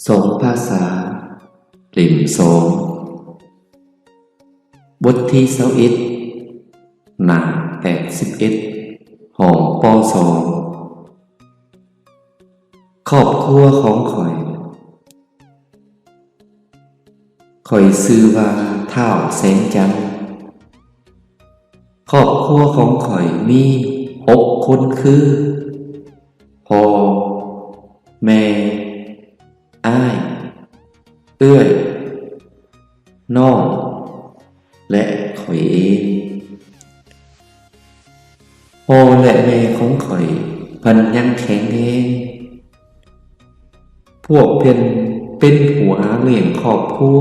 ສອງພາສາ ເຫຼັ້ມສອງ ບົດທີຊາວເອັດ ໜ້າແປດສິບເອັດ ຫ້ອງ ປ ສອງ ຄອບຄົວຂອງຂ້ອຍ. ຂ້ອຍຊື່ວ່າທ້າວແສງຈັນ. ຄອບຄົວຂອງຂ້ອຍມີຫົກຄົນຄື ພໍ່, ແມ່, ອ້າຍ, ເອື້ອຍ, ນ້ອງ ແລະ ຂ້ອຍເອງ. ພໍ່ ແລະ ແມ່ຂອງຂ້ອຍເພິ່ນຍັງແຂງແຮງ. ພວກເພິ່ນເປັນຜູ້ຫາລ້ຽງຄອບຄົວ.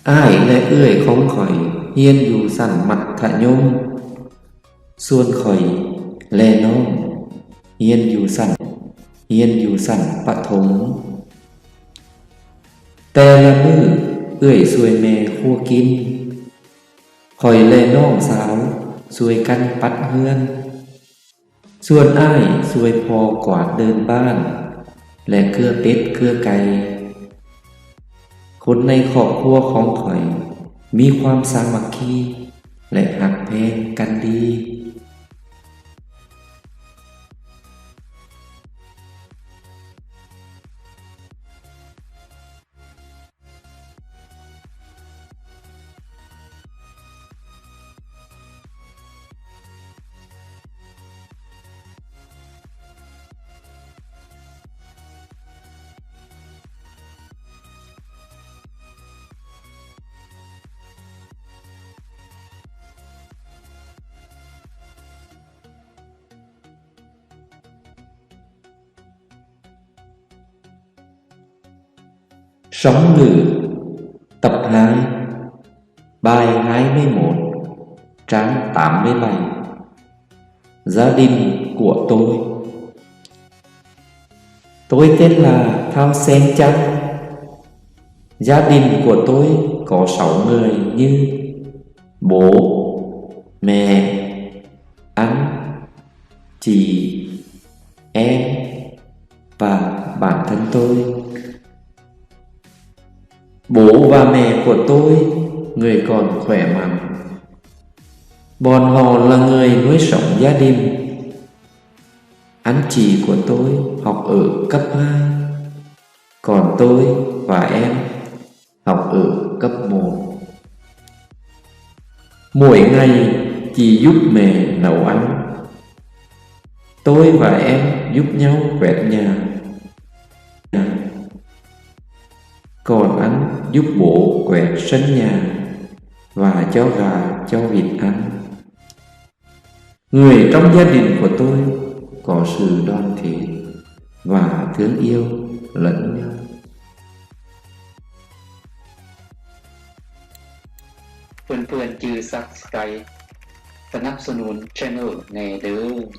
ອ້າຍ ແລະ ເອື້ອຍຂອງຂ້ອຍຮຽນຢູ່ຊັ້ນມັດທະຍົມ, ສ່ວນຂ້ອຍ ແລະ ນ້ອງຮຽນຢູ່ຊັ້ນ, ຮຽນຢູ່ຊັ້ນປະຖົມ. ແຕ່ລະມື້ເອື້ອຍຊ່ວຍແມ່ຄົວກິນ, ຂ້ອຍ ແລະ ນ້ອງສາວຊ່ວຍກັນປັດເຮືອນ. ສ່ວນອ້າຍຊ່ວຍພໍ່ກວາດເດີ່ນບ້ານ ແລະ ເກືອເປັດເກືອໄກ່. ຄົນໃນຄອບຄົວຂອງຂ້ອຍມີຄວາມສາມັກຄີ ແລະ ຮັກແພງກັນດີ. Sống lự, tập hai. Bài hai mươi mốt, trang tám mươi bảy. Gia đình của tôi. Tôi tên là Thao Sen Chăm. Gia đình của tôi có sáu người như bố, mẹ, anh, chị, em và bản thân tôi. Bố và mẹ của tôi người còn khỏe mạnh. Bọn họ là người nuôi sống gia đình. Anh chị của tôi học ở cấp hai, còn tôi và em học ở cấp một. Mỗi ngày chị giúp mẹ nấu ăn. Tôi và em giúp nhau quét nhà. Còn anh giúp bố quét sân nhà và cho gà cho vịt ăn. Người trong gia đình của tôi có sự đoàn kết và thương yêu lẫn nhau. ເພື່ອນໆຈື່ Subscribe ສະໜັບສະໜູນ Channel ແດ່ເດີ້.